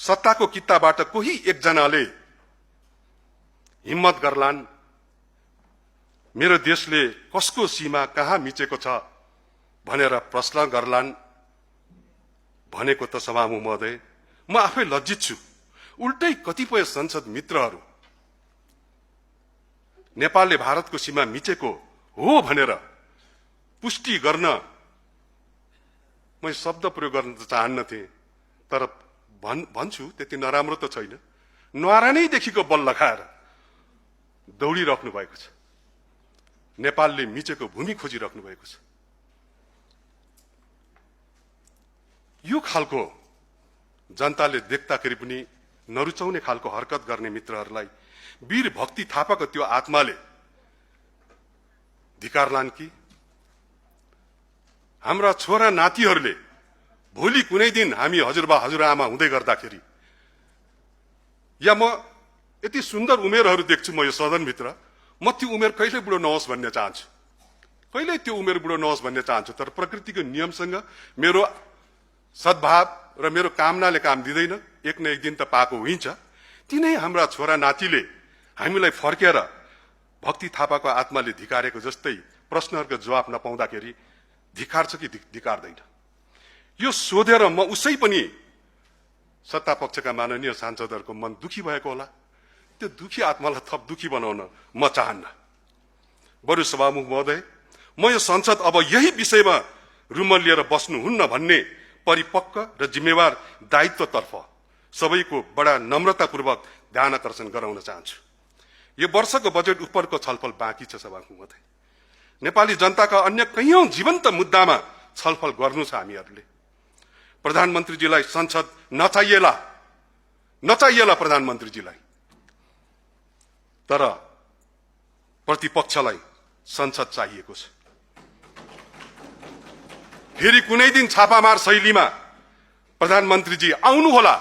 सत्ताको कित्ताबाट कोही एकजनाले हिम्मत गर्लान्, मेरो देशले कसको सीमा कहाँ मिचेको छ भनेर प्रश्न गर्लान् भनेको त सभामुख महोदय म आफै लज्जित छु। उल्टै कतिपय संसद मित्रहरू नेपालले भारतको सीमा मिचेको हो भनेर पुष्टि गर्न म शब्द प्रयोग गर्न चाहन्न थिएँ, तर भन्छु त्यति नराम्रो त छैन। न्वारानैदेखिको बल लगाएर दौडिराख्नु भएको छ। नेपालले मिचेको भूमि खोजिराख्नु भएको छ। यो खालको जनताले देख्दाखेरि पनि नरुचाउने खालको हरकत गर्ने मित्रहरूलाई वीर भक्ति थापाको त्यो आत्माले धिक्कारलान् कि हाम्रा छोरा नातिहरूले भोलि कुनै दिन हामी हजुरबा हजुरआमा हुँदै गर्दाखेरि या म यति सुन्दर उमेरहरू देख्छु म यो सदनभित्र, म त्यो उमेर कहिले बुढो नहोस् भन्ने चाहन्छु, कहिले त्यो उमेर बुढो नहोस् भन्ने चाहन्छु। तर प्रकृतिको नियमसँग मेरो सद्भाव र मेरो कामनाले काम दिँदैन। एक न एक दिन त पाएको हुन्छ। तिनै हाम्रा छोरा नातिले हामीलाई फर्केर भक्ति थापाको आत्माले धिकारेको जस्तै प्रश्नहरूको जवाफ नपाउँदाखेरि धिक्कार्छ कि धिक्कार्दैन, यो सोधेर म उसै पनि सत्ता पक्षका माननीय सांसदहरूको मन दुखी भएको होला। त्यो दुखी आत्मालाई थप दुखी बनाउन म चाहन्न। बरु सभामुख महोदय, म यो संसद अब यही विषयमा रुमल लिएर बस्नुहुन्न भन्ने परिपक्व र जिम्मेवार दायित्वतर्फ सबैको बडा नम्रतापूर्वक ध्यान आकर्षण गराउन चाहन्छु। यो वर्षको बजेट उपरको छलफल बाँकी छ सभामुख महोदय। नेपाली जनताका अन्य कैयौं जीवन्त मुद्दामा छलफल गर्नु छ हामीहरूले। प्रधानमन्त्रीजीलाई संसद नचाहिएला प्रधानमन्त्रीजीलाई, तर प्रतिपक्षलाई संसद चाहिएको छ। फेरि कुनै दिन छापामार शैलीमा प्रधानमन्त्रीजी आउनु होला,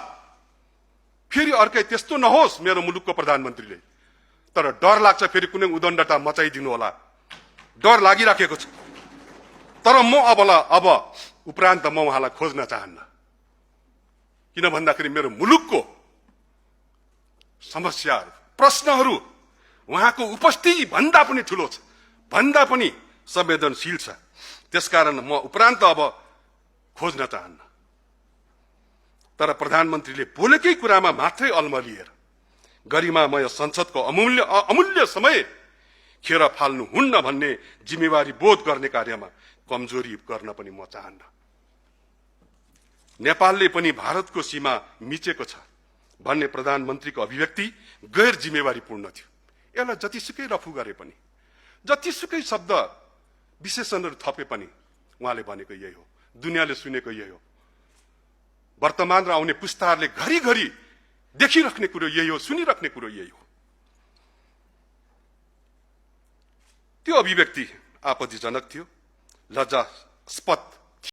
फेरि अर्कै त्यस्तो नहोस् मेरो मुलुकको प्रधानमन्त्रीले, तर डर लाग्छ फेरि कुनै उदण्डता मचाइदिनु होला, डर लागिराखेको छ। तर म अब उपरान्त म उहाँलाई खोज्न चाहन्न, किन भन्दाखेरि मेरो मुलुकको समस्याहरू प्रश्नहरू उहाँको उपस्थिति भन्दा पनि ठुलो छ, भन्दा पनि संवेदनशील छ। त्यसकारण म उपरान्त अब खोज्न चाहन्न। तर प्रधानमन्त्रीले बोलेकै कुरामा मात्रै अल्मलिएर गरिमामय संसदको अमूल्य समय खेर फाल्नु हुन्न भन्ने जिम्मेवारी बोध गर्ने कार्यमा कमजोरी गर्न पनि म चाहन्न। नेपालले पनि भारतको सीमा मिचेको छ भन्ने प्रधानमन्त्रीको अभिव्यक्ति गैर जिम्मेवारीपूर्ण थियो। यसलाई जतिसुकै रफू गरे पनि, जतिसुकै शब्द विशेषणहरू थपे पनि उहाँले भनेको यही हो, दुनियाँले सुनेको यही हो, वर्तमान र आउने पुस्ताहरूले घरिघरि देखिराख्ने कुरो यही हो, सुनिराख्ने कुरो यही हो। त्यो अभिव्यक्ति आपत्तिजनक थियो, लज्जास्पद